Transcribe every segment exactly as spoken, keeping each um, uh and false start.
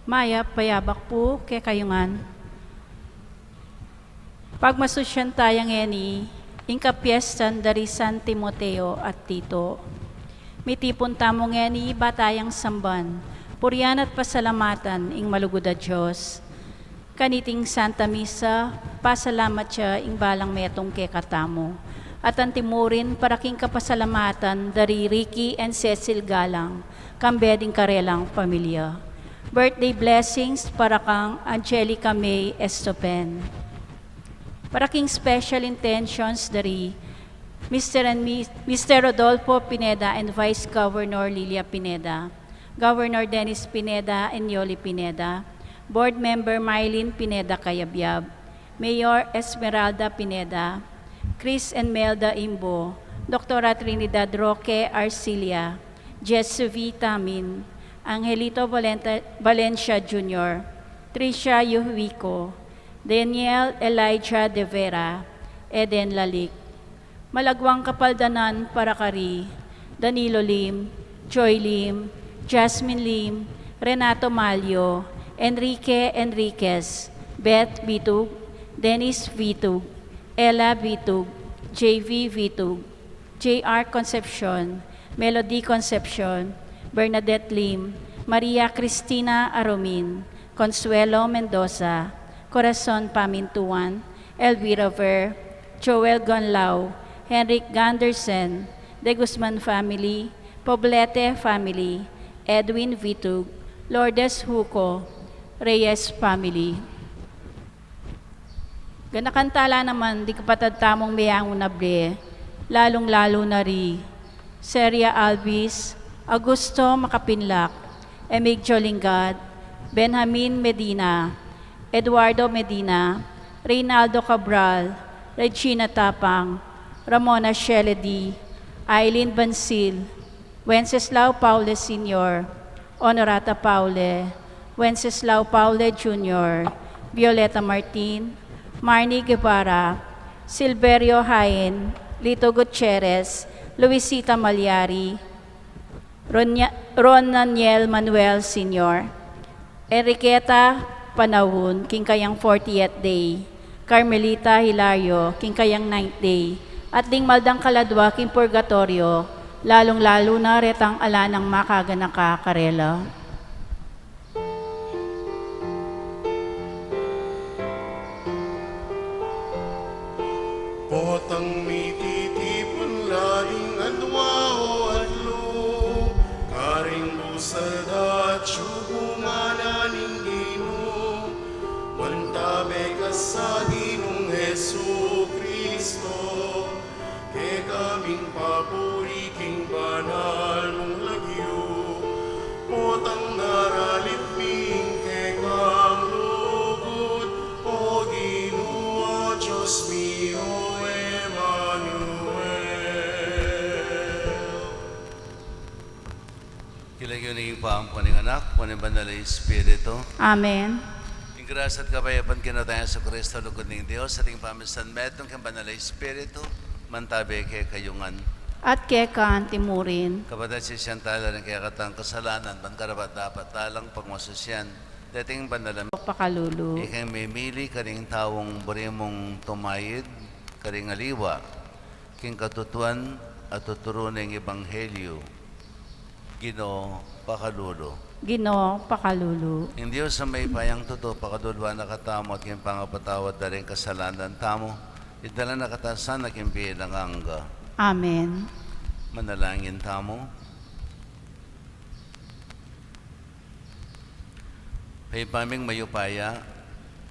Mayap a yabak pu kekayu ngan. Pagmasusyan taya ngeni ing kapiestan da ri San Timoteo at Tito. Mitipun tamu ngeni ba tayang samban, purian at pasalamatan ing malugud a Dios. Kaniting Santa Misa, pasalamat ya ing balang metung kekatamu. At antimurin para king kapasalamatan da ri Ricky and Cecil Galang, kambe ding karelang pamilya. Birthday blessings para kang Angelica May Estopen. Para king special intentions da ri Mister and Mi-, Mister Rodolfo Pineda and Vice Governor Lilia Pineda, Governor Dennis Pineda and Yoli Pineda, Board Member Mylene Pineda Cayabyab, Mayor Esmeralda Pineda, Chris and Melda Imbo, Doctora Trinidad Roque Arcilia, Jesse V Tamin, Angelito Valenta-, Valencia Junior, Tricia Yuhuico, Daniel Elijah De Vera, Eden Lalic. Malagwang kapaldanan para kari Danilo Lim, Joy Lim, Jasmine Lim, Renato Malio, Enrique Enriquez, Beth Vitug, Dennis Vitug, Ella Vitug, J V Vitug, J R Concepcion, Melody Concepcion, Bernadette Lim, Maria Cristina Aromin, Consuelo Mendoza, Corazon Pamintuan, Elvira Ver, Joel Gonlao, Henrik Gandersen, De Guzman family, Poblete family, Edwin Vitug, Lourdes Huco, Reyes family. Ganakan tala naman ding kapatad tamung meyangu na bie, lalung-lalu na ri Seria Alvis, Augusto Makapinlak, Emigdio Lingad, Benjamin Medina, Eduardo Medina, Reynaldo Cabral, Regina Tapang, Ramona Sheledy, Aileen Bansil, Wenceslao Paule Senior, Honorata Paule, Wenceslao Paule Junior, Violeta Martin, Marnie Guevara, Silverio Jaen, Lito Gutierrez, Luisita Malyari, Ronya-, Ron Naniel Manuel Senior, Enriqueta Panaun, king kayang fortieth day, Carmelita Hilario, king kayang ninth day, at ding maldang kaladwa king purgatorio, lalung-lalu na retang ala nang makaganaka karela. Potang mititipun la ring adua o adlu, karing busal da atyu bumana ning Ginu, mantabe ka sa Ginung Jesu Kristo, kekaming papuri king banal mung lagyu, potang daralit mi ing kekang lugud, O Ginu, Dios mi, O Emmanuel. King lagyu ning Ibpa, ampon ning Anak, ampon ning Banal a Espiritu. Amen. Ing grasya at kapayapan king Ginu tang Jesucristo, lugud ning Dios, at ing pamisan metung king Banal a Espiritu, mantabe kekayu ngan. At keka anti murin. Kapatad, sisian tala ring kekatang kasalanan, ban karapat-dapat talang pagmasusyan deting banal a pakalulu. Ikang mimili karing taung buri mung tumayid karing aliwa king katutuan a tuturu ning ebanghelyu. Ginu, pakalulu. Ginu, pakalulu. Ing Dios a mayupayang tutu, pakaluluan na katamu at king pangapatawad da ring kasalanan tamu, idala na katamu sana king bie alang angga. Amen. Manalangin tamu. Ibpa ming mayupaya,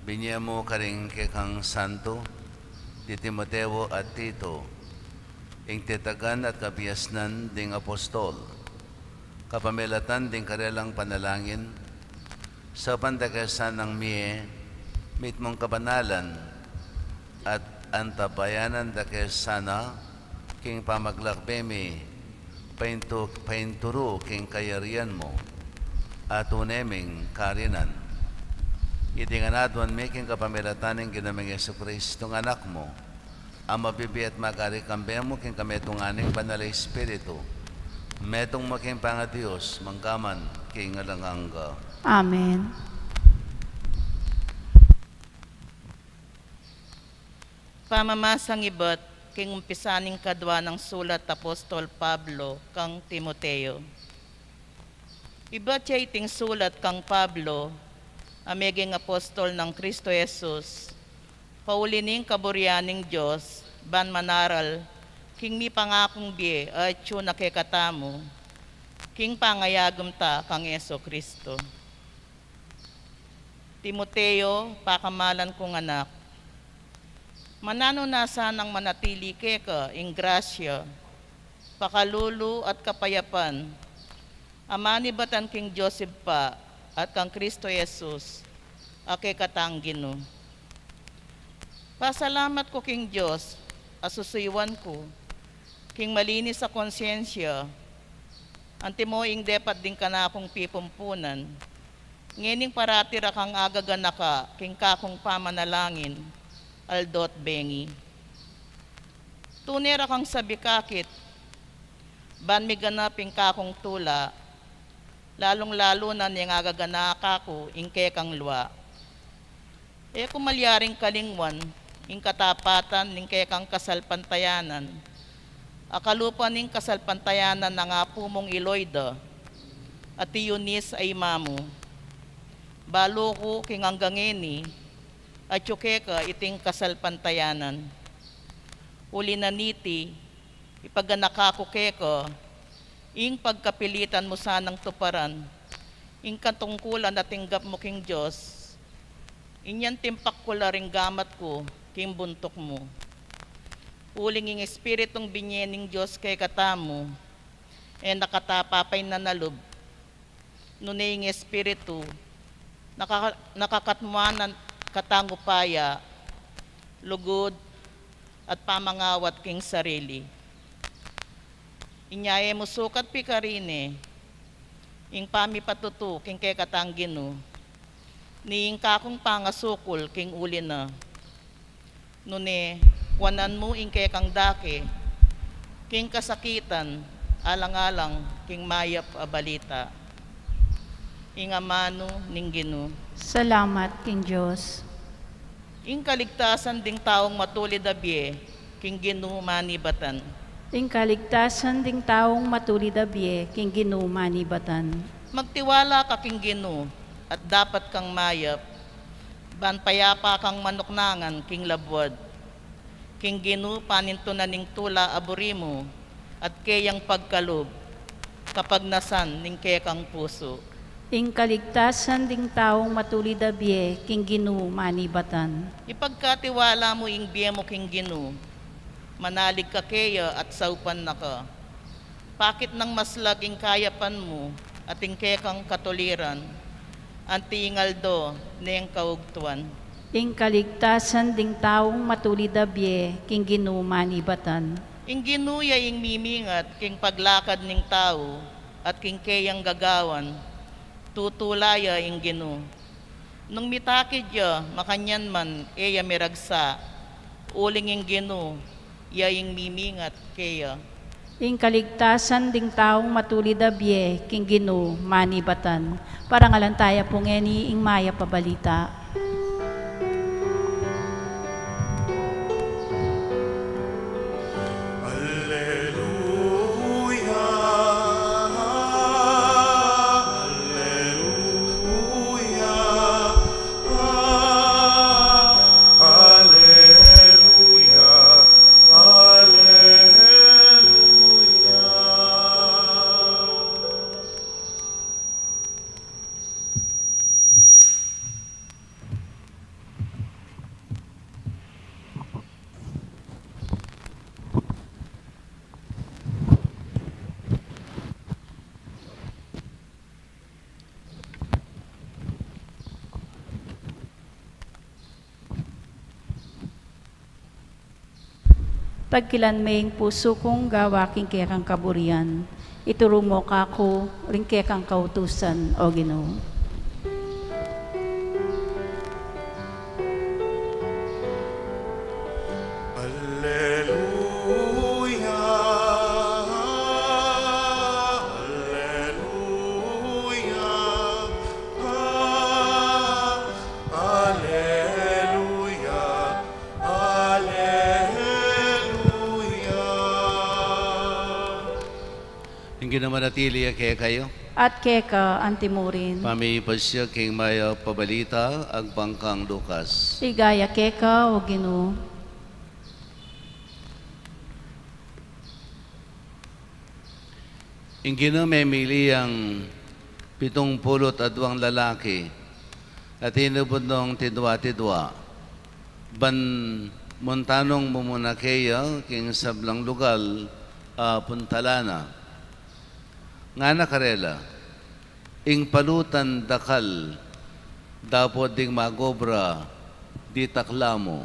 binie mu karing kekang santo, di Timoteo at Tito, ing tetagan at kabiasnan ding apostol, kapamilatan ding karelang panalangin, saupan da ke sanang mie mitmung kabanalan, at antabayanan da ke sana king pamaglakbe mi paintu-, painturu king kayarian mu, a tune ming karinan. Iti ngan aduan mi king kapamilatan ning Ginu ming Jesucristo, Anak mu, a mabibie at magari kambe mu king kametungan ning Banal a Espiritu, metung makiabe a Dios, mangga man king alang angga. Amen. Pamamasang ibat king umpisa ning kadwa nang sulat apostol Pablo kang Timoteo. Ibat ya iting sulat kang Pablo, a meging apostol nang Kristo Jesus, pauli ning kaburian ning Dios, ban manaral king mipangakung bie a atyu na kekatamu, king pangayagum ta kang Jesu Kristo. Timoteo, pakamalan kung anak, mananu na sanang manatili keka ing grasya, pakalulu at kapayapan, a manibatan king Dios Ibpa at kang Kristo Jesus, a kekatang Ginu. Pasalamat ku king Dios, a susuyuan ku king malinis a konsyensya, antimo ing depat ding kanakung pipumpunan, ngening parati ra kang agaganaka king kakung pamanalangin, aldo at bengi. Tune ra kang sabik akit, ban miganap ing kakung tula, lalung-lalu na ning agaganaka ku ing kekang lua. E ku malyaring kalingwan ing katapatan ning kekang kasalpantayanan, a kalupa ning kasalpantayanan nang apu mung i Loida at i Eunice a ima mu. Balu ku king angga ngeni, atyu keka iting kasalpantayanan. Uli na niti, ipaganaka ku keka ing pagkapilitan mu sanang tuparan ing katungkulan a tinggap mu king Dios. Inyang timpak ku la ring gamat ku king buntuk mu. Uling ing Espiritung binie ning Dios kekatamu, e na kata papainanalub, nune ing Espiritu, naka-, nakakatmuan na katang upaya, lugud, at pamangawat king sarili. Inya e mu sukat pikarine ing pamipatutu king kekatang Ginu, ni ing kakung pangasukul king uli na. Nune, kuanan mu ing kekang dake king kasakitan, alang-alang king mayap a balita. Ing amanu ning Ginu. Salamat king Dios. Ing kaligtasan ding taung matulid a bie king Ginu manibatan. Ing kaligtasan ding taung matulid a bie king Ginu manibatan. Magtiwala ka king Ginu, at dapat kang mayap, ban payapa kang manuknangan king labuad. King Ginu panintunan ning tula a buri mu, at keyang pagkalub, kapagnasan ning kekang pusu. Ing kaligtasan ding taung matulid a bie king Ginu manibatan. Ipagkatiwala mu ing bie mu king Ginu, manalig ka keya at saupan na ka. Pakit nang maslag ing kayapan mu at ing kekang katuliran, anti ing aldo neng kaugtuan. Ing kaligtasan ding taung matulid a bie king Ginu manibatan. Ing Ginu ya ing mimingat king paglakad ning tau at king keyang gagawan, tutula ya ing Ginu. Nung mitakid ya, makanyan man e ya miragsa, uling ing Ginu ya ing mimingat keya. Ing kaligtasan ding taung matulid a bie king Ginu manibatan. Parangalan taya pu ngeni ing mayap a balita. Alleluia, alleluia, alleluia, alleluia. Tagkilan me ing pusu kung gawa king kekang kaburian. Ituru mo kaku ring kekang kautusan, O Ginu. Alleluia, alleluia, Ing Ginu manatili ya kekayu. At keka antimurin. Pamipasya king mayap a balita agpang kang Lucas. Ligaya keka, O Ginu. Ing Ginu memili yang pitung pulu't adwang lalaki, at inubud nong tidwa-tidwa, ban munta nong mumuna keya king sablang lugal a puntalan na. Ngana karela, ing palutan dakal, dapot ding magobra ditak la mu.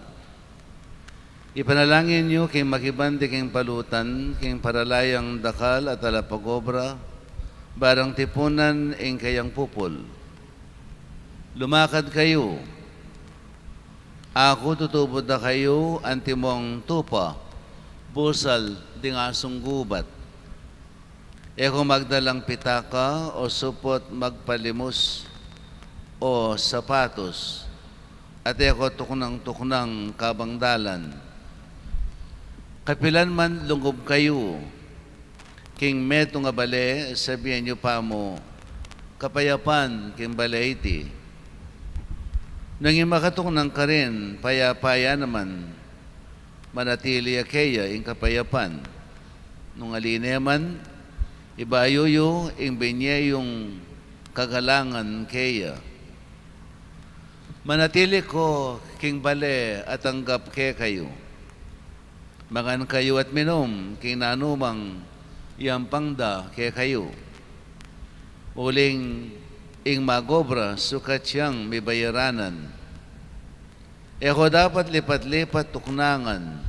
Ipanalangin yu king makiban di king palutan, king paralayang dakal a talapagobra, barang tipunan ing kayang pupul. Lumakad kayu. Aku tutubud da kayu antimong tupa, busal ding asung gubat. E ko magdalang pitaka o supot magpalimus o sapatos, at e ko tuknang-tuknang kabang dalan. Kapilan man lungub kayu king metung a bale, sabian yu pa mu, "Kapayapan king bale iti." Nung ing makatuknang karin, payapa ya naman, manatili ya keya ing kapayapan. Nung ali ne man, ibayu yu ing binye yung kagalangan keya. Manatili ko king bale at tanggap kekayu. Mangan kayu at minum king nanumang yampang da kekayu. Uling ing magobra sukat yang mibayaranan. E ko dapat lipat-lipat tuknangan.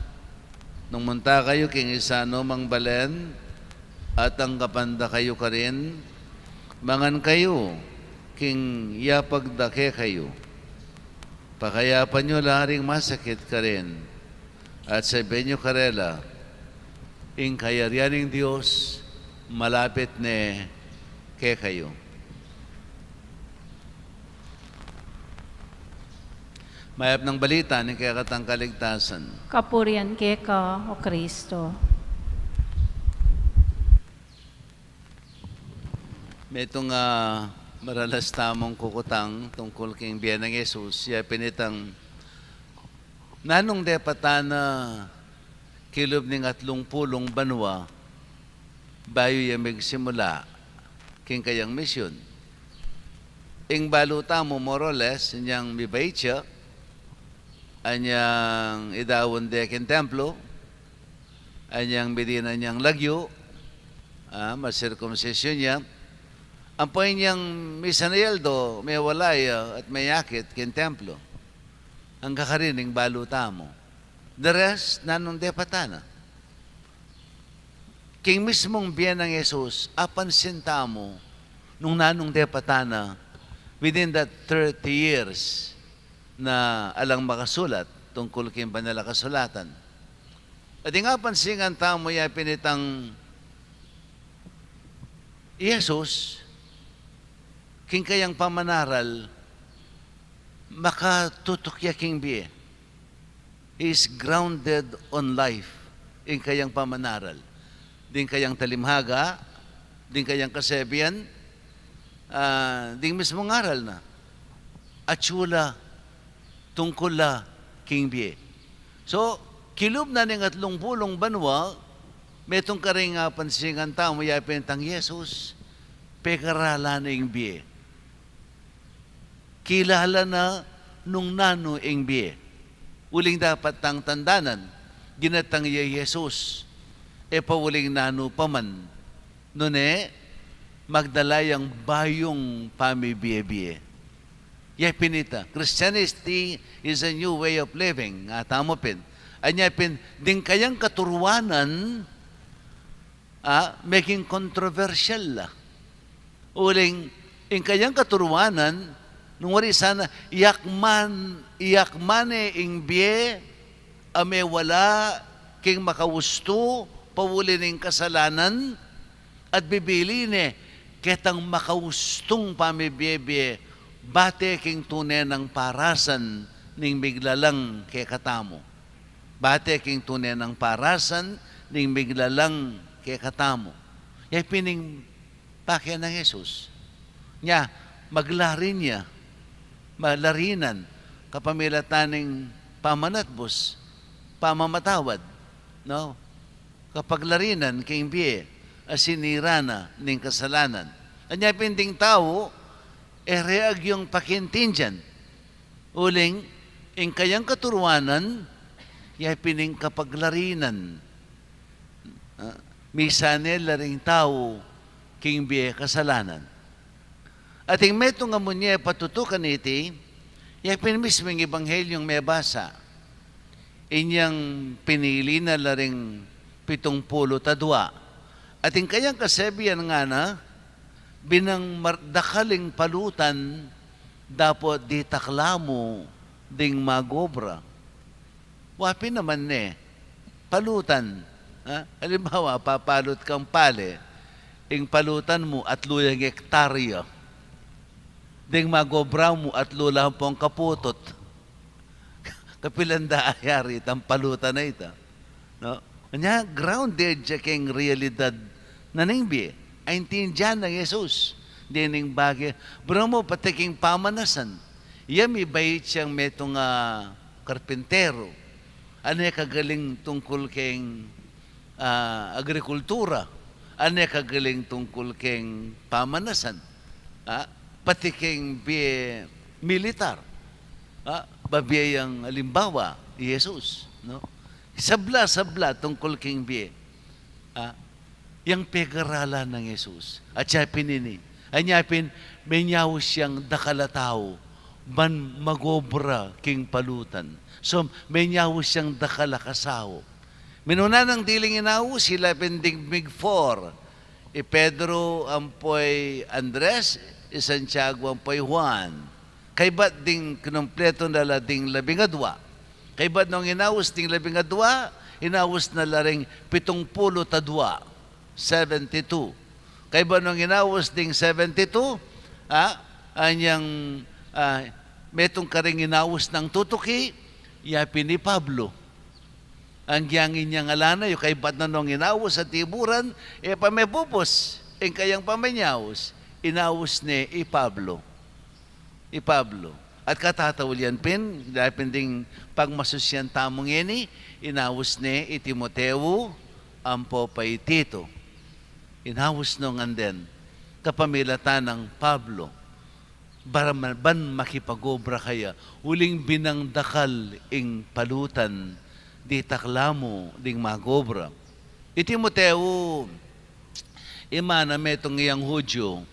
Nung munta kayu king isanu mang balen, at tanggapan da kayu karin, mangan kayu king yapag da kekayu. Pakayapan yu la ring masakit karin, at sabian yu karela, "Ing kayarian ning Dios malapit ne kekayu." Mayap nang balita ning kekatang kaligtasan. Kapurian keka, O Kristo. Metung a maralas tamung kukutang tungkul king bie nang Jesus, ya pin itang nanung depatan na kilub ning atlung pulung banua bayu ya migsimula king kayang misyon. Ing balu tamu, more or less, inyang mibait ya, inyang idaun de king templo, inyang midinan yang lagyu, ah, masirkumsisyun ya, ampo inyang misanayaldo, mewala ya at meyakit king templo. Angga karin ing balu tamu. The rest, nanung depatan na. King mismung bie nang Jesus, apansin tamu nung nanung depatan na within that thirty years na alang makasulat tungkul king Banal a Kasulatan. At ing apansingan tamu ya pin itang i Jesus, king kayang pamanaral, makatutuk ya king bie. He is grounded on life. Ing kayang pamanaral, ding kayang talimhaga, ding kayang kasebian, ah, ding mismung aral na. Atyu la, tungkul la king bie. So, kilub na ning atlung pulung banua, metung karing apansingan tamu ya pin itang Jesus, pekaralan na ing bie. Kilala na nung nanu ing bie. Uling dapat tang tandanan, ginatang ya i Jesus, e pa uling nanu pa man, nune magdala yang bayung pamibie-bie. Ya pin ita, Christianity is a new way of living. Ngatamu pin, anya pin, ding kayang katuruanan, ah, meging kontrobersyal la. Uling, ing kayang katuruanan, nung wari sana, yakman, yakman ne ing bie, a mewala king makaustu, pauli ning kasalanan, at bibili ne ketang makaustung pamibie-bie, bate king tune nang parasan ning miglalang kekatamu. Bate king tune nang parasan ning miglalang kekatamu. Ya pin ing pake nang Jesus. Nya, maglari ya, malarinan, kapamilatan ning pamanatbus, pamamatawad, no? Kapaglarinan king bie, a sinira na ning kasalanan. Anya pin ding tau, e re agyung pakintindian. Uling, ing kayang katuruanan, ya pin ing kapaglarinan. Ah, misan ne la ring tau king bie kasalanan. At ing metung a munye patutukan iti, ya pin mismung Ebanghelyung mebasa. Inyang pinili na la ring pitung pulu't adua. At ing kayang kasebian ngana, binang mar-, dakal ing palutan dapot ditak la mu ding magobra. Wa pin naman ne, palutan. Ha? Halimbawa, papalut kang pale, ing palutan mu atlu yang ektarya. Ding magobra mu atlu lang pung kaputut. Kapilan da ayari itang palutan a ita. No? Nya, grounded ya king realidad na ning bie. Aintindian nang Jesus. Dening bage, bro mu pati king pamanasan. Ya mibait yang metung a karpintero. Ane kagaling tungkul king, ah, agrikultura. Ane kagaling tungkul king pamanasan. Ah, pati king bie militar. Ah, babie yang alimbawa, Jesus, no? Sabla-sabla tungkul king bie. Ah, yang pegaralan nang Jesus. At ya pin ini. Anya pin, menyaus yang dakal a tau ban magobra king palutan. So, menyaus yang dakal a kasaup. Minuna nang diling inaus, ila pin ding mig four. I Pedro ampo i Andres, i Santiago ampo i Juan. Kaybat ding kinumpletu na la ding labing adua. Kaybat nung inaus ding labing adua, inaus na la ring pitung pulu't adua, seventy-two. Kaybat nung inaus ding seventy-two, ah, anyang, ah, metung karing inaus nang tutuki, ya pin i Pablo. Agyang inyang ala na yu, kaybat na nung inaus a tiburan, e pa mepupus, ing kayang pamenyaus, inaus ne i Pablo. I Pablo. At katataulian pin, dapin ding pagmasusian tamu ngeni, inaus ne i Timoteo, ampo pa i Tito. Inaus no ngan den, kapamilatan nang Pablo. Bara ma-, ban makipagobra kaya, uling binang dakal ing palutan, ditak la mu ding magobra. I Timoteo, ima na metung yang Hudyo,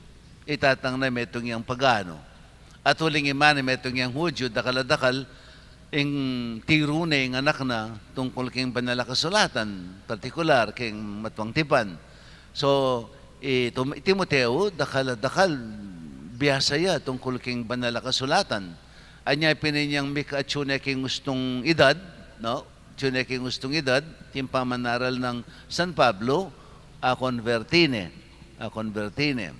i tatang na metung yang pagano. At uling ima na metung yang Hudyo, dakal a dakal, ing tiru ne ing anak na tungkul king Banal a Kasulatan, partikular king Matuang Tipan. So, i Tim-, Timoteo, dakal a dakal, biasa ya tungkul king Banal a Kasulatan. Anya pin inyang mika atyu ne king ustung edad, no? Atyu ne king ustung edad, king pamanaral nang San Pablo, akonberti ne. Akonberti ne.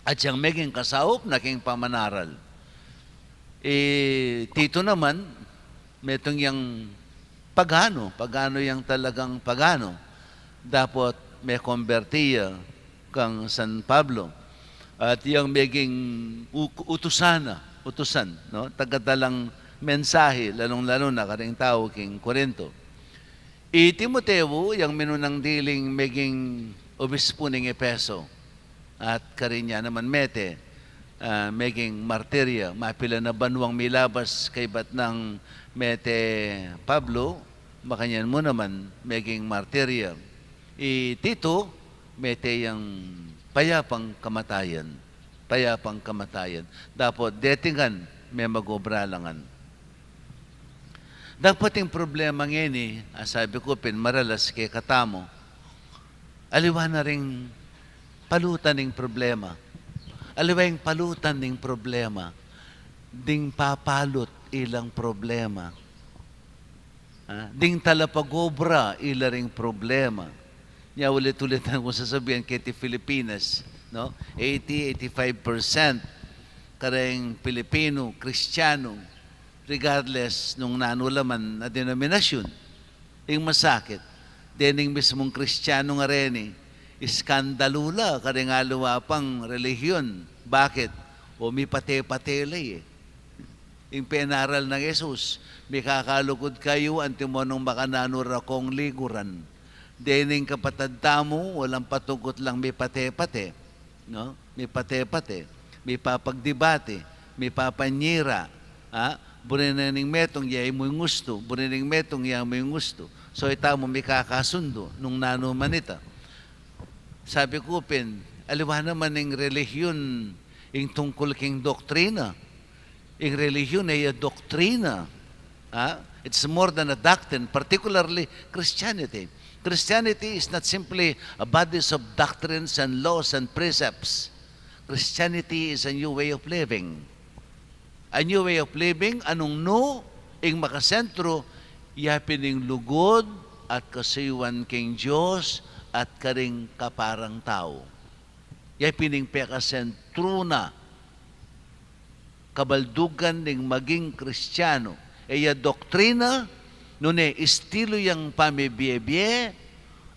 At yang meging kasaup na king pamanaral. I Tito naman, metung yang pagano, pagano yang talagang pagano. Dapot mekomberti ya kang San Pablo. At yang meging u-, utusan na, utusan, no? Tagadalang mensahe, lalung-lalu na karing tau king Corinto. I Timoteo, yang minunang diling meging obispo ning Efeso. At karin ya naman mete, ah, meging martir ya, mapilan a banuang milabas kaybat nang mete Pablo, makanyan mu naman meging martir ya. I Tito, mete yang payapang kamatayan. Payapang kamatayan. Dapot deti ngan, memagobra la ngan. Dapot ing problema ngeni, a sabi ku pin maralas kekatamu, aliwa na ring palutan ning problema. Aliwa ing palutan ning problema. Ding papalut ilang problema. Ah, ding talapagobra ila ring problema. Nya ulit-ulit na kung sasabihan keti Filipinas, no? Eighty, eighty-five percent kareng Pilipino, Kristiyano, regardless nung nanu la man a denominasyun. Ing masakit, dening mismung Kristiyano nga reni, Iskandalu la karing aliwa pang relihiyon. Bakit? O mipate-pate la e. Ing penaral nang Jesus, mikakalugud kayu antimo nung makananu ra kong liguran. Dening kapatad tamu, uling patungkut lang mipate-pate, no? Mipate-pate, mipapagdibati, mipapanyira, ha? Buri na ning metung, ya e mu ing gustu, buri ning metung, ya e mu ing gustu. So, itamu mikakasundu nung nanu man ita. Sabi ku pin, aliwa naman ing relihiyon ing tungkul king doktrina. Ing relihiyon e ya doktrina. Ha? It's more than a doctrine, particularly Christianity. Christianity is not simply a bodies of doctrines and laws and precepts. Christianity is a new way of living. A new way of living, a nung nu ing makasentru, yapin ing lugud at kasuyuan king Dios at karing kaparang tau. Yapin ing pekasentru na kabaldugan ning maging Kristiano. E ya doktrina, nune estilu yang pamibie-bie,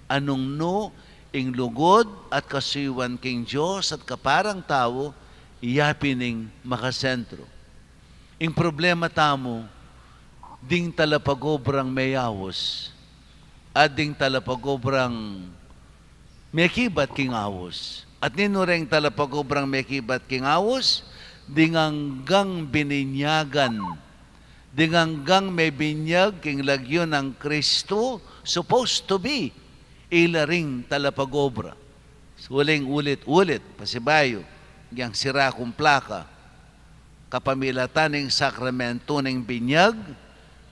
a nung nu ing lugud at kasuyuan king Dios at kaparang tau, yapin ing makasentru. Ing problema tamu, ding talapagobrang meyaus, at ding talapagobrang mekibat king aus. At ninu reng talapagobrang mekibat king aus? Ding anggang bininyagan, ding anggang mebinyag king lagyu nang Kristu, supposed to be, ila ring talapagobra. Uling ulit-ulit, pasibayu, yang sira kung plaka, kapamilatan ning sakramentu ning binyag,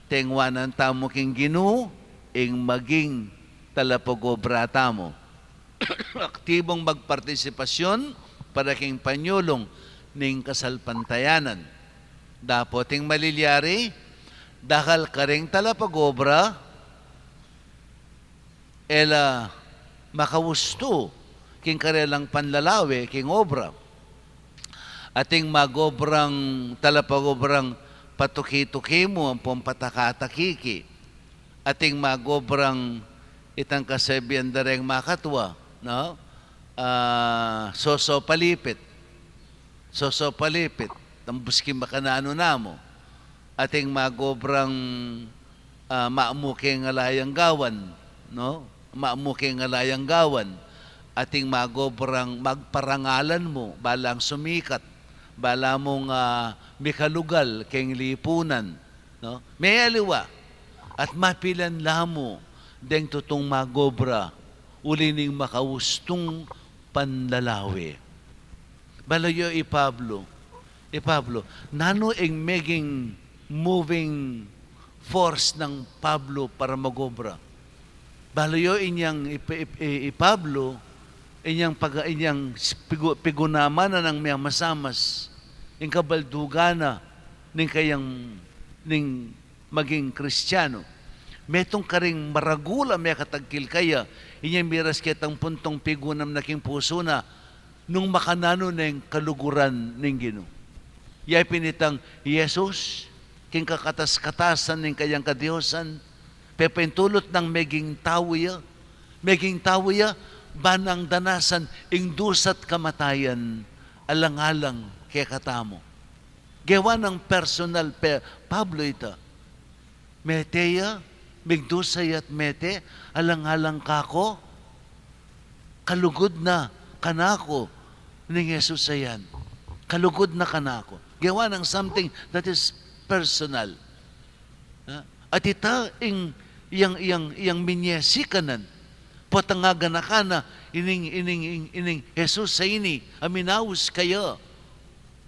tengwanan tamu king Ginu ing maging talapagobra tamu. Aktibong magpartisipasyon para king panyulung ning kasalpantayanan. Dapot ing malilyari, dakal karing talapagobra, e la makaustu king karelang panlalawe king obra. Ating magobrang talapagobrang patuki-tuki mu ampong pataka-takiki. Ating magobrang itang kasabian da reng makatwa, no? Ah, soso palipit. Soso palipit. Tambus king makananu namu. Ating magobrang, ah, mamu king alayang gawan, no? Mamu king alayang gawan. Ating magobrang magparangalan mu, balang sumikat, bala mung, ah, mikalugal king lipunan, no? Meyaliwa, at mapilan la mu deng tutung magobra, uli ning makaustung panlalawe. Balayo i Pablo. I Pablo, nanu ing meging moving force nang Pablo para magobra? Balayo inyang i, i, i, i Pablo, inyang paga-, inyang pigu-, pigunaman na nang miyamasamas ing kabaldugan na ning kayang, ning maging Kristiano. Metung karing maragul a mekatagkil kaya, inyang miras ketang puntung pigunam na king pusu na, nung makananu neng kaluguran ning Ginu. Yapin itang Jesus, king kakatas-katasan ning kayang kadiosan, pepaintulut nang meging tau ya, meging tau ya, ban nang danasan ing dusa't kamatayan, alang-alang kekatamu. Gewa nang personal pe Pablo ita. Mete ya, migdusa ya at mete, alang-alang kako, kalugud na kanaku ning Jesus a yan. Kalugud na kanaku. Gewa nang something that is personal. Ha? At ita ing, yang, yang, yang minyesikanan. Potang aganakan na ining, ining, ining, ining Jesus a ini, a minaus kaya.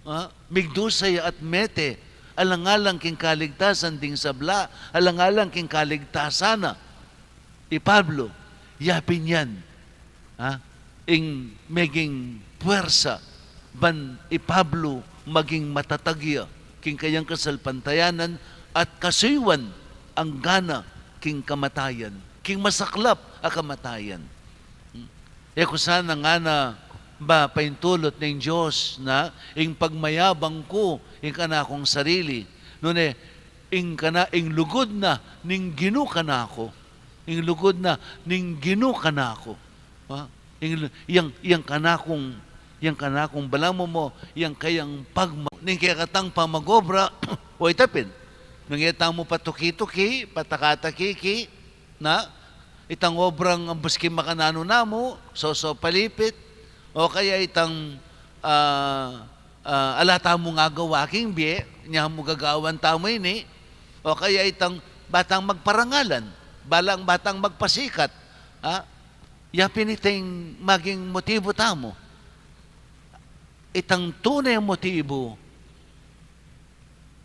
Ha? Migdusa ya at mete, alang-alang king kaligtasan ding sabla, alang-alang king kaligtasan na. I Pablo, yapin yan, ha? Ing meging puwersa, ban i Pablo maging matatag ya king kayang kasalpantayanan at kasuyuan anggang na king kamatayan, king masaklap a kamatayan. E ku sana ngana ba paintulut ning Dios na ing pagmayabang ku ing kanakung sarili, nune ing kana, ing lugud na ning Ginu kanaku, ing lugud na ning Ginu kanaku. Ha? Ing, yang, yang kanakung, yang kanakung balamu mo, yang kayang pagma-, ning kekatang pamag-obra, o ita pin, nung e tamu patuki-tuki, pataka-takiki, na, itang obrang busking makananu namu, soso palipit, o kaya itang, ah, ah, ala tamung agawa king bie, nya mu gagawan tamu ini, o kaya itang batang magparangalan, balang batang magpasikat, ha? Ya pin iting maging motibu tamu. Itang tune motibu,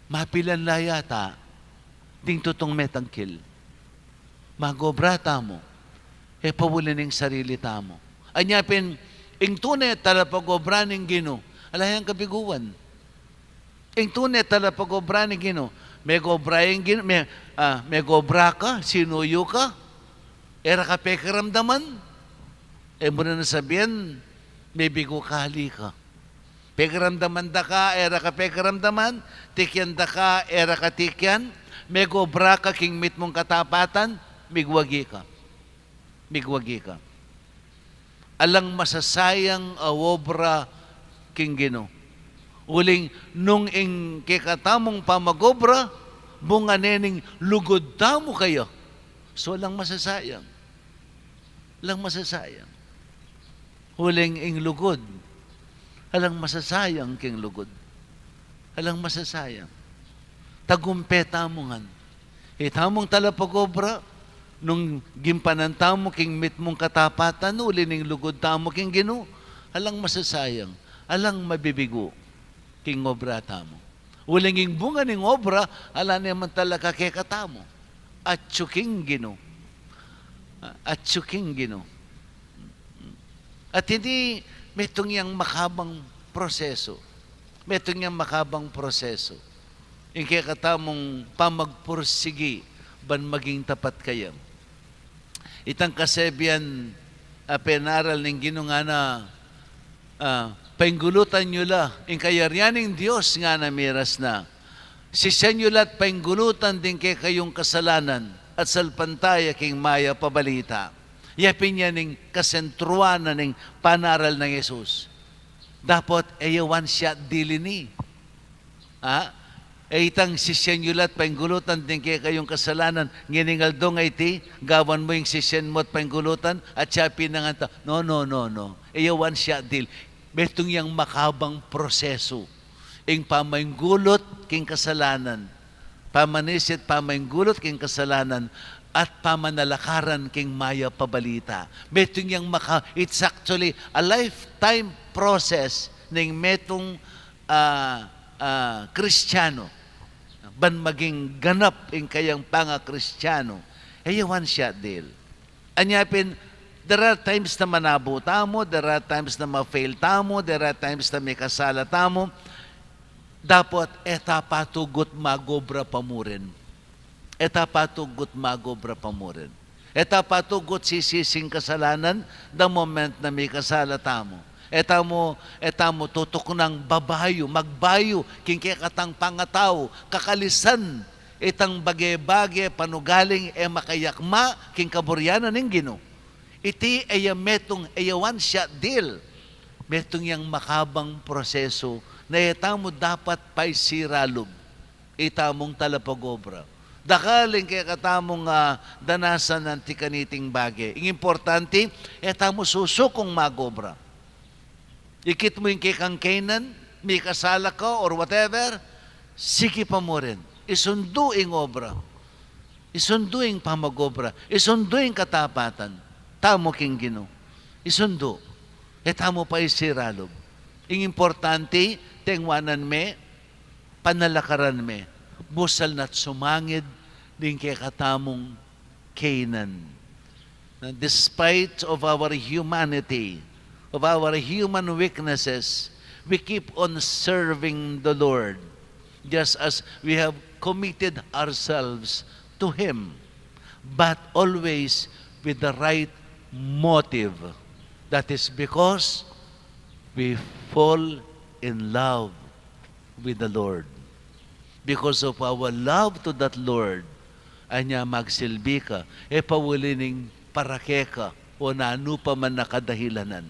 mapilan la yata ding tutung metangkil. Mag-obra tamu, e pauli ning sarili tamu. Anya pin, ing tune talapag-obra ning Ginu, ala yang kabiguan. Ing tune talapag-obra ning Ginu, meg-obra ing Ginu, me-, ah, meg-obra ka, sinuyu ka, e ra ka pekiramdaman, e mu na nasabian, mebigu ka, ali ka. Pekiramdaman da ka, e ra ka pekiramdaman, tikian da ka, e ra ka tikian, meg-obra ka king mitmung katapatan, migwagi ka. Migwagi ka. Alang masasayang a obra king Ginu. Uling nung ing kekatamung pamag-obra, bunga ne ning lugud tamu kaya. So, alang masasayang. Alang masasayang. Uling ing lugud. Alang masasayang king lugud. Alang masasayang. Tagumpe tamu ngan. Itamung talapag-obra, nung gimpanan tamu king mitmung katapatan, uli ning lugud tamu king Ginu, alang masasayang, alang mabibigu king obra tamu. Uling ing bunga ning obra, ala ne man talaga kekatamu. Atyu king Ginu. Atyu king Ginu. At ini, metung yang makabang prosesu. Metung yang makabang prosesu. Ing kekatamung pamagpursigi ban maging tapat kaya. Itang kasebian a penaral ning Ginu ngana, ah, painggulutan yu la, ing kayarian ning Dios ngana miras na. Sisian yu la't painggulutan ding kekayung kasalanan at salpantaya king mayap a balita. Ya pin yan ing kasentruan na ning panaral nang Jesus. Dapot e ya one shot deal ini. Ha? E itang sisian yu la't painggulutan ding kekayung kasalanan, ngening aldo nga iti, gawan mu ing sisian mu't painggulutan, at siya pinangan ta. No, no, no, no. E ya one shot deal. Metung yang makabang prosesu. Ing pamainggulut king kasalanan. Pamanisit, pamainggulut king kasalanan, at pamanalakaran king mayap a balita. Metung yang maka-, it's actually a lifetime process ning metung, ah, ah, Kristiyanu. Ban maging ganap ing kayang panga-Kristiyanu. E ya one shot deal. Anya pin, there are times na manabu tamu, there are times na ma-fail tamu, there are times na mikasala tamu. Dapot e ta patugut mag-obra pa mu rin. E ta patugut mag-obra pa mu rin. E ta patugut sisisi ing kasalanan the moment na mikasala tamu. E tamu, e tamu tutuknang babayu, magbayu king kekatang pangatau, kakalisan itang bage-bage panugaling e makayakma king kaburian na ning Ginu. Iti e ya metung, e ya one shot deal. Metung yang makabang prosesu na e tamu dapat paisiralub. Itamung talapag-obra. Dakal ing kekatamung, ah, danasan anti kaniting bage. Ing importante, e tamu susukung mag-obra. Ikit mu ing kekang kainan, mikasala ka or whatever, sige pa mu rin. Isundu ing obra. Isundu ing pamag-obra. Isundu ing katapatan. Tamu king Ginu. Isundu. E tamu paisiralub. Ing importante, tengwanan me, panalakaran me, busal na't sumangid ding kekatamung kainan. Na despite of our humanity, of our human weaknesses, we keep on serving the Lord, just as we have committed ourselves to Him, but always with the right motive. That is because we fall in love with the Lord. Because of our love to that Lord, anya magsilbi ka, e pauli ning para keka, o nanu pa man a kadahilanan,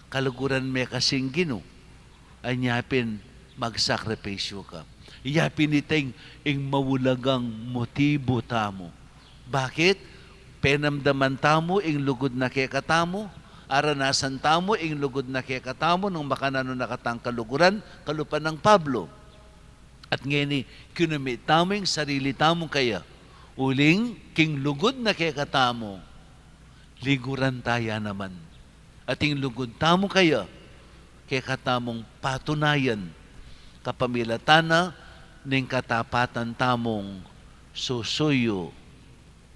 kaluguran me kasing Ginu, anya pin magsakripisyu ka. Iya pin ita ing, ing maulagang motibu tamu. Bakit? Penamdaman tamu ing lugud na kekatamu, aranasan tamu ing lugud na kekatamu, nung makananu na katang kaluguran, kalupa nang Pablo. At ngeni, kinumit tamu ing sarili tamung kaya, uling king lugud na kekatamu, liguran ta ya naman. At ing lugud tamu kaya, kekatamung patunayan, kapamilatan na ning katapatan tamung susuyu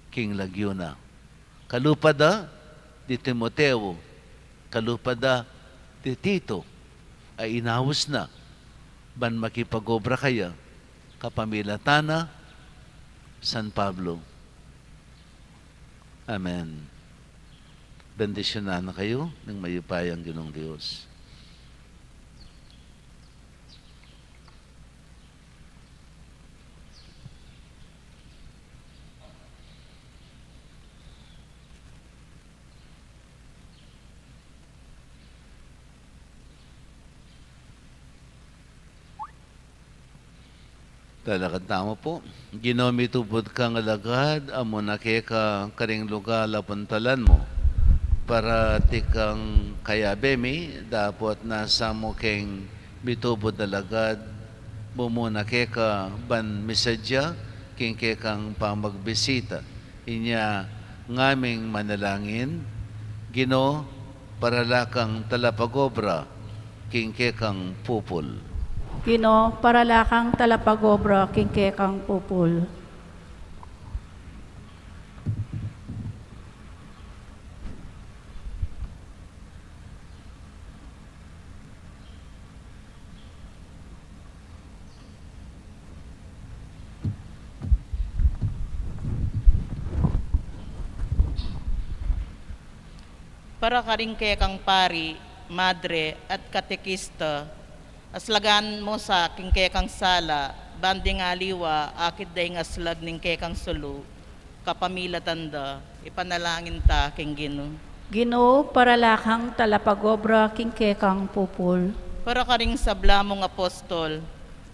king lagyu na. Kalupa da di Timoteo, kalupa da di Tito, a inaus na ban makipag-obra kaya, kapamilatan na San Pablo. Amen. Bendisyunan na kayu ning mayupayang Ginung Dios. Talakad tamu pu. Ginu, mitubud kang alagad, amu na keka karing lugal a puntalan mu. Parating kang kayabe mi, dapot nasa mu keng mitubud a alagad, mumu na keka ban misadya king kekang pamagbisita. Inya ngaming manalangin, Ginu, para la kang talapag-obra king kekang pupul. Ginu, para la kang talapag-obra king kekang pupul. Para karing kekang pari, madre, at katekista, aslagan mu sa king kekang sala, ban ding aliwa akit da ing aslag ning kekang sulu, kapamilatan da, ipanalangin ta king Ginu. Ginu, para la kang talapag-obra king kekang pupul. Para karing sabla mung apostol,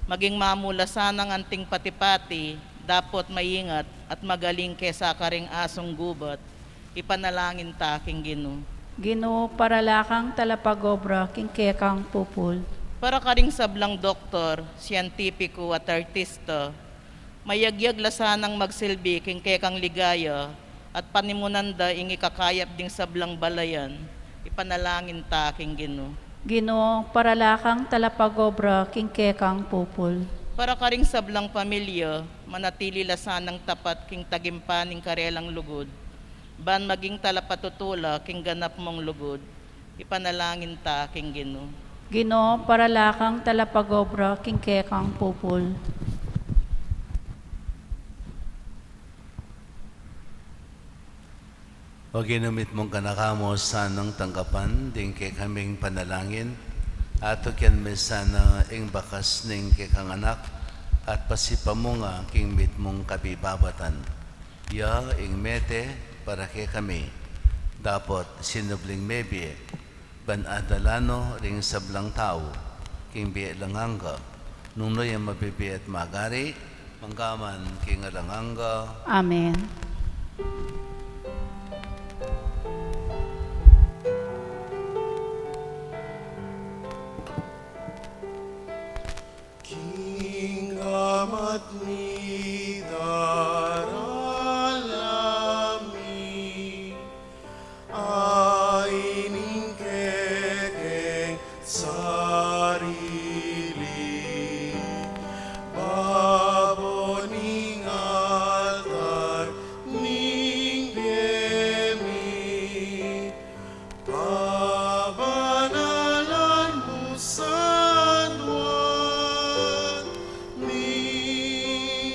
maging mamula sanang anting pati-pati, dapot maingat at magaling kesa karing asung gubat, ipanalangin ta king Ginu. Ginu, para la kang talapag-obra king kekang pupul. Para karing sablang doktor, siyentipiku at artista, mayagyag la sanang magsilbi king kekang ligaya, at panimunan da ing ikakayap ding sablang balayan, ipanalangin ta king Ginu. Ginu, para la kang talapag-obra king kekang pupul. Para karing sablang pamilya, manatili la sanang tapat king tagimpan ning karelang lugud, ban maging talapatutu la king ganap mung lugud, ipanalangin ta king Ginu. Ginu, para la kang talapag-obra king kekang pupul. O Ginu, mitmu kanaku mu sanang tanggapan ding kekaming panalangin, at tukian me sana ing bakas ning kekang anak, at pasipan mu nga king mitmung kabibabatan. Ya ing mete para kekami, dapot sinubling mebie, ban adala no ring sablang tau king bie alang angga, nung nu yang mabibie at magari, mangga man king alang angga. Amen. King Ama at ning Anak, a ining kekeng sarili, babo ning altar ning bie mi, pabanalan mu sa duang ning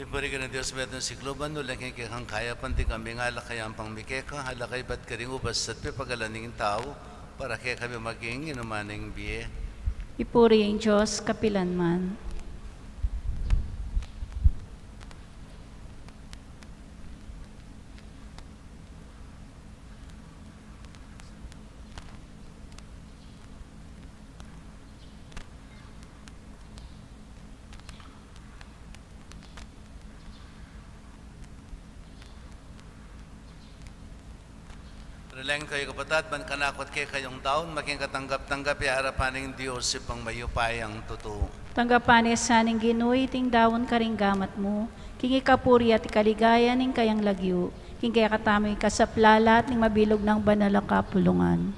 Purihin na Dios, Ibpa ning sikluban, uling king kekang kayapan, ding kami ngan ala kayang pangmikeka, ala kaybat karing ubas at pepagalan ning tau, para kekami maging inuman ning bie. Ipuri ing Dios kapilanman. Releng kayu kapatad, ban kanaku at kekayu daun, maging katanggap-tanggap ya king arapan ning Dios, Ibpang mayupayang tutu. Tanggapan na sa ning Ginu iting daun karing gamat mu, king ikapuri at ikaligaya ning kayang lagyu, king kekatamung ikasaplalat ning mabilug nang banal a kapulungan.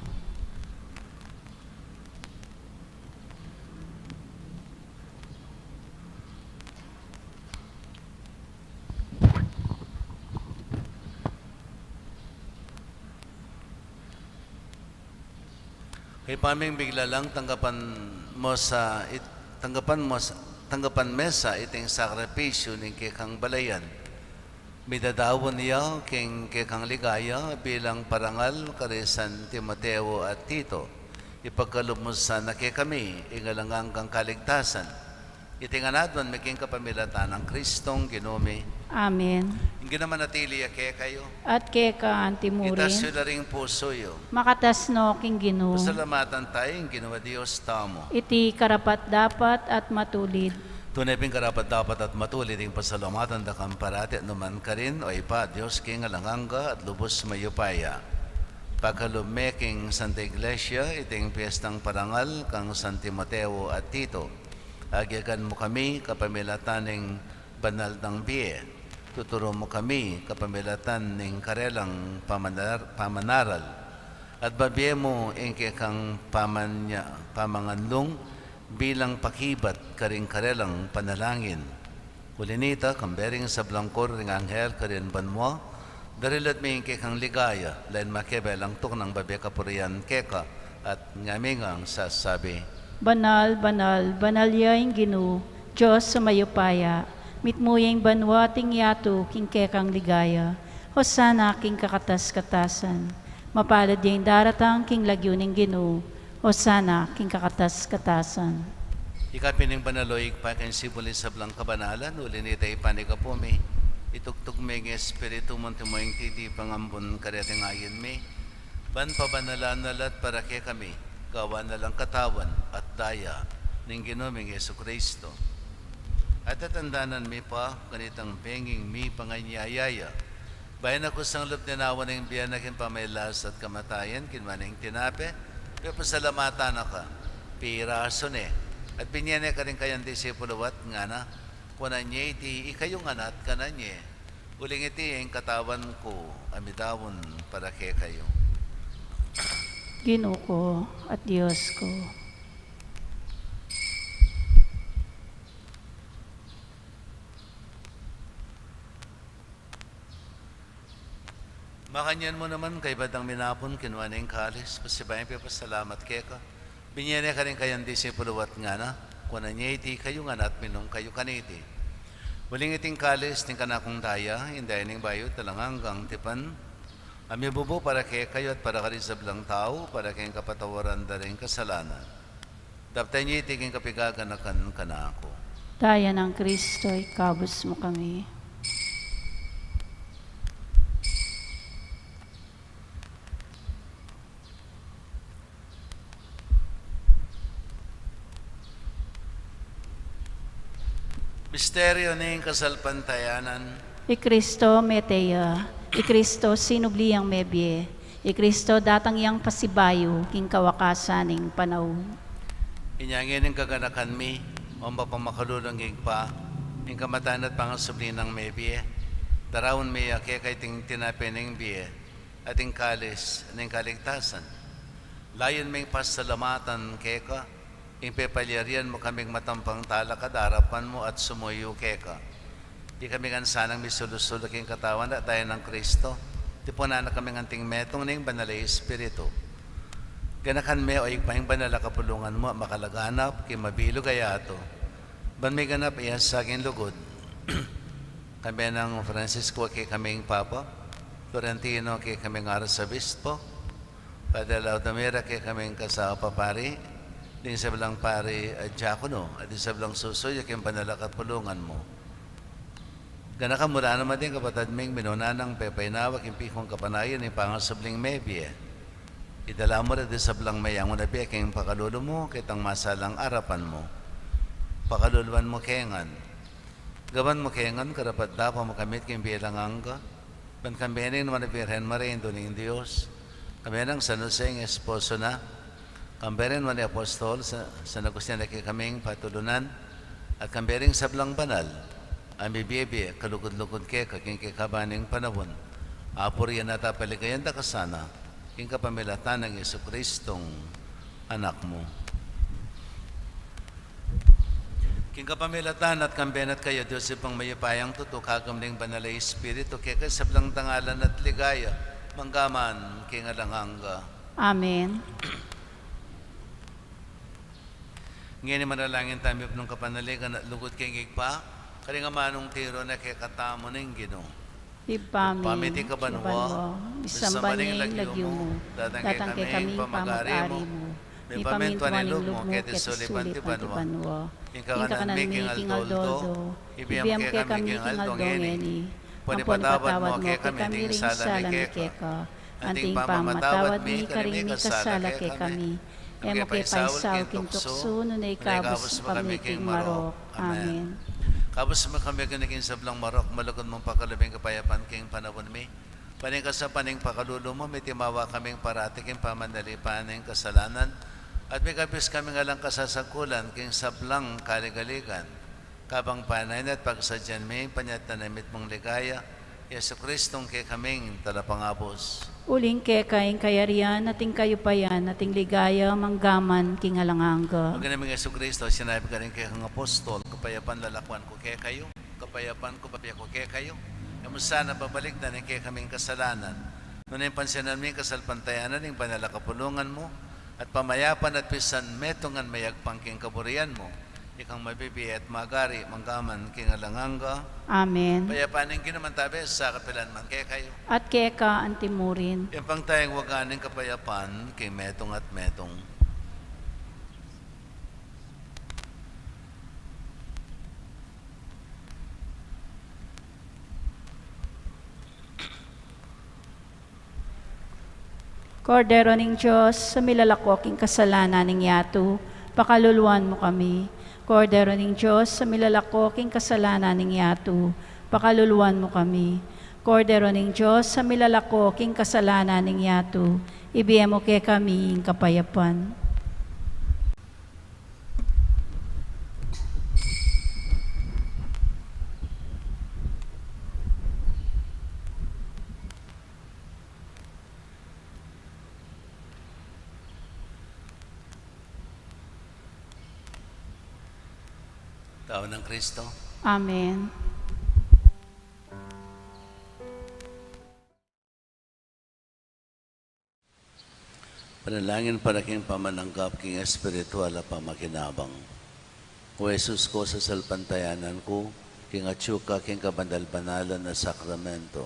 Kay paming biglalang tanggapan mu sa it-, tanggapan mu sa, tanggapan me sa iting sakripisyu ning kekang balayan. Midadaun ya king kekang ligaya bilang parangal karing San Timoteo at Tito. Ipagkalub mu sana kekami ing alang anggang kaligtasan. Iti ngan aduan mi king kapamilatan nang Kristong Ginu mi. Amen. Ing Ginu manatili ya kekayu. At keka anti mu rin. Itas yu la ring pusu yu. Makatas no king Ginu. Pasalamatan tamu ing Ginu a Dios tamu. Iti karapat-dapat at matulid. Tune pin karapat-dapat at matulid ing pasalamatan da kang parati at nukarin man, O Ibpa, Dios king alang angga at lubus mayupaya. Pagkalub me king Santa Iglesia iting piestang parangal kang San Timoteo at Tito. Agyagan mu kami kapamilatan ning banal nang bie. Tuturu mu kami kapamilatan ning karelang pamanar-, pamanaral. At babie mu ing kekang pamanya-, pamanganlung bilang pakibat karing karelang panalangin. Uli nita, kambe ring sablang koro ring anghel karin banua, daralit mi ing kekang ligaya, lain makiabe lang tuknang babie kapurian keka, at ngami ngang sasabi: Banal, banal, banal ya ing Ginu, Dios a mayupaya, mitmu ya ing banua at ing yatu king kekang ligaya. Hosana king kakatas-katasan. Mapalad ya ing daratang king lagyu ning Ginu. Hosana king kakatas-katasan. Ika pin ing banal, O Ibpa, king sibul ning sablang kabanalan, uli nita ipanyawad mu, itugtug mu ing Espiritu mu, antimo ing titipang ambun kareting ain mi, ban pabanalan na la at para kekami gawan na lang katawan at daya ning Ginu ming Jesucristo. At tatandanan mi pa kanitang penging mipanganyaya ya, bayu na kusang lub dinawa ning bie na king pamagkasakit at kamatayan, kinua ne ing tinape, pepasalamatan na ka, pirasu ne, at binie ne karing kayang disipulu at ngana: Kunan ye iti ikayu ngan at kanan ye, uling iti ing katawan ku a midaun para kekayu. Ginu ku at Dios ku. Makanyan mu naman, kaybat dang minapun, kinua ne ing kalis, pasibayu yang pepasalamat keka, binie ne karing kayang disipulu at ngana: Kunan ye iti ikayu ngan at minum kayu kaniti, uling iti ing kalis ning kanakung daya, ing daya ning bayu at alang anggang tipan, a mibubu para kekayu at para karing sablang tau, para king kapatawaran da ring kasalanan. Daptan ye iti king kapaganakan kanaku. Daya nang Kristo, ikabus mu kami. Misteryu ning kasalpantayanan. I Kristo mete ya, i Kristo sinubli yang mebie, i Kristo datang yang pasibayu king kawakasan ning panaun. Inya ngeni ing kaganakan mi, o mapamakalulung Ibpa, ing kamatayan at pangasubli nang mebie, daraun mi ya keka iting tinape ning bie, at ing kalis ning kaligtasan. Layun ming pasalamatan keka, ing pepalyarian mu kaming matampang talakad king arapan mu at sumuyu keka. Ikami ngan sanang misulu-sulu king katawan at daya nang Kristo, tipunan na kami ngan anting metung ning Banal a Espiritu. Ganakan me, o Ibpa, ing banal a kapulungan mu, makalaganap king mabilug a yatu. Ban miganap ya ing saging lugud Kambe nang Francisco, kekaming Papa, Florentino, kekaming Arsobispo, Father Laudomir, kekaming Kasapa Pari, ding sablang pari at diakono, at ding sablang susuyu king banal a kapulungan mu. Ganakan mu la naman ding kapatad ming minuna nang pepainawa king pikung kapanayan ning pangasubling mebie. Idala mu la ding sablang meyangu na bie king pakalulu mu, ketang masalang arapan mu. Pakaluluan mu ke ngan. Gawan mu ke ngan karapat-dapat makamit king bie alang angga. Ban kambe ning nuan a Birhen Maria, Indu ning Dios, kambe nang San Jose ing esposo na, kambe ring nuan a apostol, Sa-, San Agustin a kekaming patulunan, at kambe ring sablang banal a mibie-bie kalugud-lugud keka king kekaban ning panaun, apurian at apaligayan da ka sana, king kapamilatan nang Jesucristong Anak mu. King kapamilatan na at kambe na at kaya, Dios Ibpang mayupayang tutu, kayabe ning Banal a Espiritu, keka ing sablang dangalan at ligaya, mangga man king alang angga. Amen. Ngeni manalangin tamu king kapanaligan at lugud king Ibpa, karing amanung tiru na kekatamu ning Ginu. Ibpa mi, Ibpa mi, atiu ka banua, misamban ya ing lagyu mu, datang kekami ing pamagari mu, mipamintuan ing lub mu keti sulip anti banua. Ing kakanan mi king aldo-aldo ibie mu kekami king aldo ngeni. Ampon ipatawad mu kekami ding sala mi keka, anti ing pamamatawad mi karing mikasala kekami. E mu ke paisaul king tuksu, nune ikabus mu kami king marok. Amen. Kabus mu kami king sablang marok, malugud mung pakalub ing kapayapan king panaun mi. Ban king kasapan ning pakalulu mu, mitimawa kaming parati king pamanalipan ning kasalanan, at mikabus kaming alang kasasangkulan king sablang kaligaligan. Kabang panayan at pagsadyan mi ing panyatang na mitmung ligaya, Jesucristong kekaming Talapangabus. Uling keka ing kayarian, at ing kayupayan, at ing ligaya, mangga man king alang angga. Ginu ming Jesucristo, sinabi mu karing kekang apostol, kapayapan lalakwan ku kekayu, kapayapan ku bibie ku kekayu. E mu sana babalikdan ing kekaming kasalanan, nune pansinan mu ing kasalpantayanan ning banal a kapulungan mu, at pamayapan at pisan metungan mayagpang king kaburian mu, ikang mabibie at magari, mangga man king alang angga. Amen. Kapayapan ning Ginu manatili sa kapilan man kekayu. At keka anti murin. Ibpa tang wagas ning kapayapan, king metung at metung. Kordero ning Dios, a milalako king kasalanan ning yatu, pakaluluan mu kami. Kordero ning Dios, a milalako king kasalanan ning yatu, pakaluluan mu kami. Kordero ning Dios, a milalako king kasalanan ning yatu, ibie mu kekami ing kapayapan. Tau nang Kristo. Amen. Panalangin para king pamananggap king espiritual a pamakinabang. O Jesus ku, sasalpantayanan ku king atyu ka king kabanal-banalan a sakramento.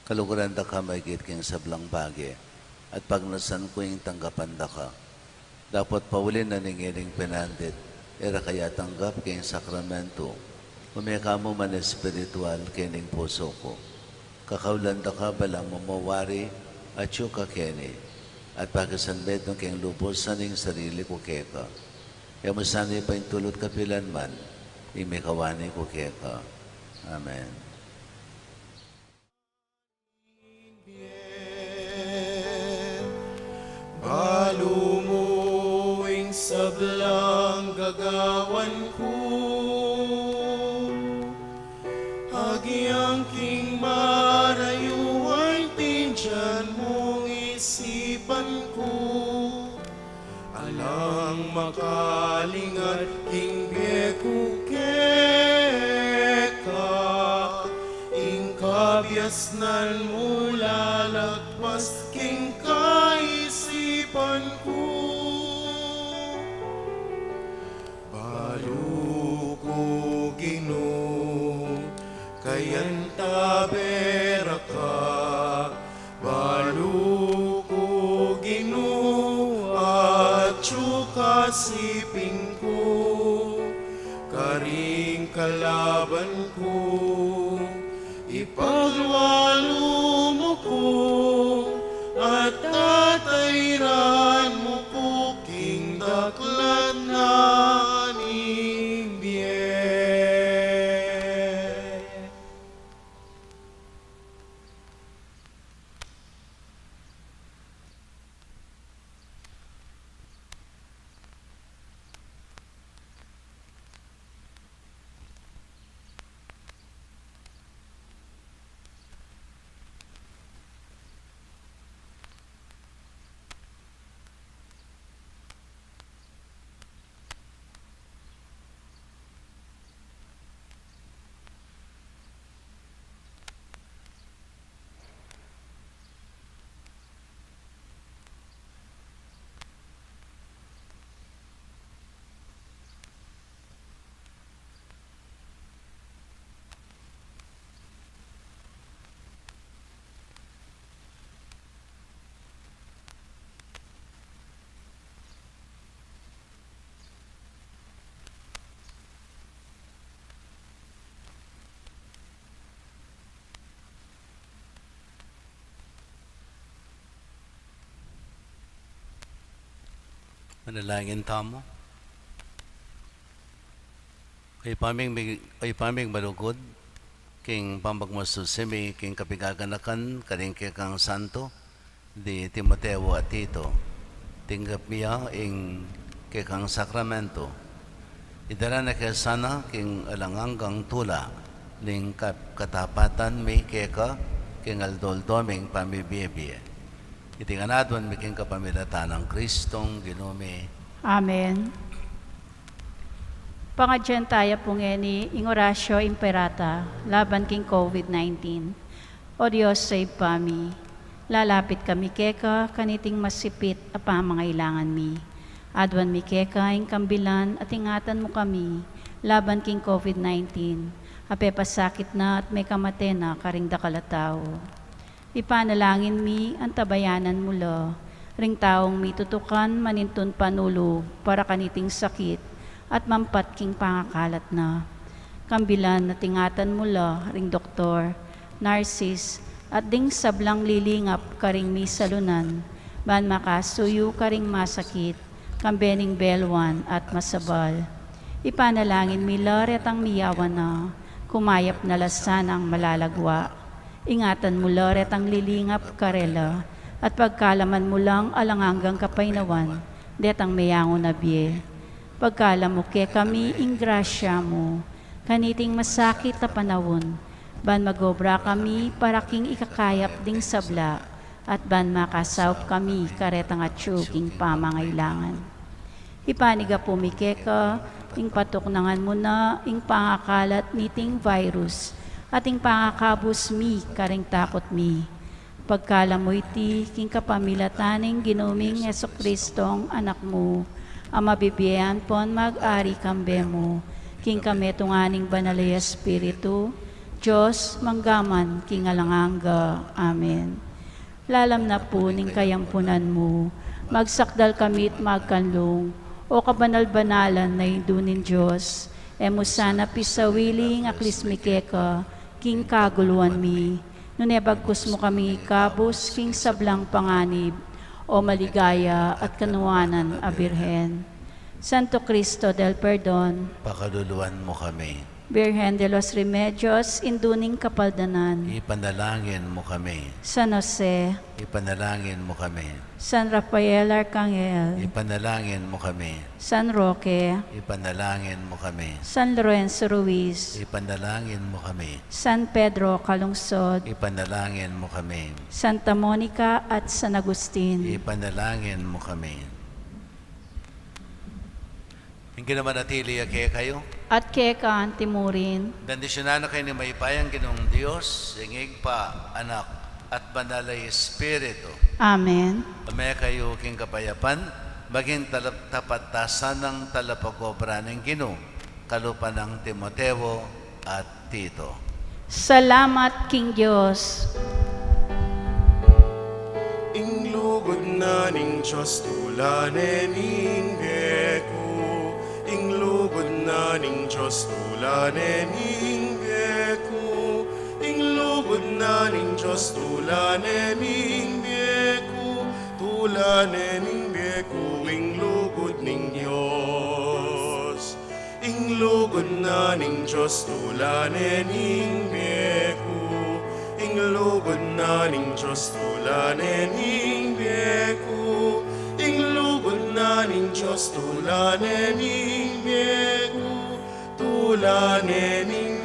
Kaluguran da ka maigit king sablang bage, at pagnasan ku ing tanggapan da ka. Dapot pauli na ning ining penandit, e ra ka ya tanggap king sakramento, ume ka mu man espiritual kening pusu ku. Kakaulan da ka balang mamawari, atyu ka keni, at pakisanmetung keng lubusan ing sarili ku keka. E mu sana paintulut kapilan man ing mikawani ku keka. Amen. Balu mu ing sablang gagawan ku, agyang king marayu a intindian mung isipan ku. Alang makalingat king bie ku keka, ing kabiasnan mu lalagpas king kaisipan ku. Balu ku, Ginu, kayabe kasiping ku, karing kalaban ku, ipaglualu mu ku, at tatairan mu ku king daklat na ning bie. Manalangin tamu. O Ibpa ming, o Ibpa ming malugud, king pamagmasusemi king kapigaganakan karing kekang santo di Timoteo at Tito, tinggap mi ya ing kekang sakramento. Idala na ke sana king alang anggang tula ning kap-, katapatan mi keka king aldo-aldo ming pamibie-bie. Iti ngan aduan mi king kapamilatan nang Kristong Ginu mi. Amen. Pangadyan taya pu ngeni ing Oratio Imperata laban king COVID nineteen. O Dios a Ibpa mi, lalapit kami keka kaniting masipit a pamangailangan mi. Aduan mi keka ing kambilan at ingatan mu kami laban king COVID nineteen a pepasakit na at mekamate na karing dakal a tau. Ipanalangin mi antabayanan mu la ring taung mitutukan manintun panulu para kaniting sakit at mampat king pangakalat na. Kambilan at ingatan mu la ring doktor, narsis, at ding sablang lilingap karing misalunan, ban makasuyu karing masakit, kambe ning belwan at masabal. Ipanalangin mi la retang miyawan na, kumayap na la sanang malalagwa. Ingatan mu la retang lilingap karela, at pagkalaman mu lang alang anggang kapaynawan detang meyangu na bie. Pagkalam mu kekami ing grasya mu kaniting masakit a panaun, ban magobra kami para king ikakayap ding sabla, at ban makasaup kami karetang atyu king pamangailangan. Ipanigapu mi keka ing patuknangan mu na ing pangakalat niting virus at ing pangakabus mi karing takut mi. Pagkalam mu iti king kapamilatan ning Ginu ming Jesucristong Anak mu, a mabibie ampon mag-ari kambe mu king kametungan ning Banal a Espiritu, Dios, mangga man king alang angga. Amen. Lalam na pu ning kayampunan mu, magsakdal kami't magkanlung, O kabanal-banalan a Indu ning Dios, e mu sana pisawili ing aklis mi keka king kaguluan mi, nune bagkus mu kaming ikabus king sablang panganib, O maligaya at kanuanan a Birhen. Santo Cristo del Perdon, pakaluluan mu kami. Birhen de los Remedios, Indu ning Kapaldanan, ipanalangin mu kami. San Jose, ipanalangin mu kami. San Rafael Arcangel, ipanalangin mu kami. San Roque, ipanalangin mu kami. San Lorenzo Ruiz, ipanalangin mu kami. San Pedro Calungsod, ipanalangin mu kami. Santa Monica at San Agustin, ipanalangin mu kami. Ing Ginu manatili ya kekayu. At keka antimurin. Bendisyunan na kayu ning mayupayang Ginung Dios, ing Ibpa, Anak, at Banal a Espiritu. Amen. Ume kayu king kapayapan, maging talap-, tapat ta sanang talapag-obra ning Ginu, kalupa nang Timoteo at Tito. Salamat king Dios. Ing lugud na ning Dios tula Tulanen ing bie ku, ing lugud na ning Dios. Tulanen ing bie ku, ing lugud na ning Dios. Tulanen ing bie ku, tulanen ing bie ku, ing lugud ning Dios. Ing lugud na ning Dios. Tulanen ing bie ku, ing lugud na ning Dios. Tulanen ing bie ku, ing lugud na ning Dios. Tulanen ing bie ku, tulanen ing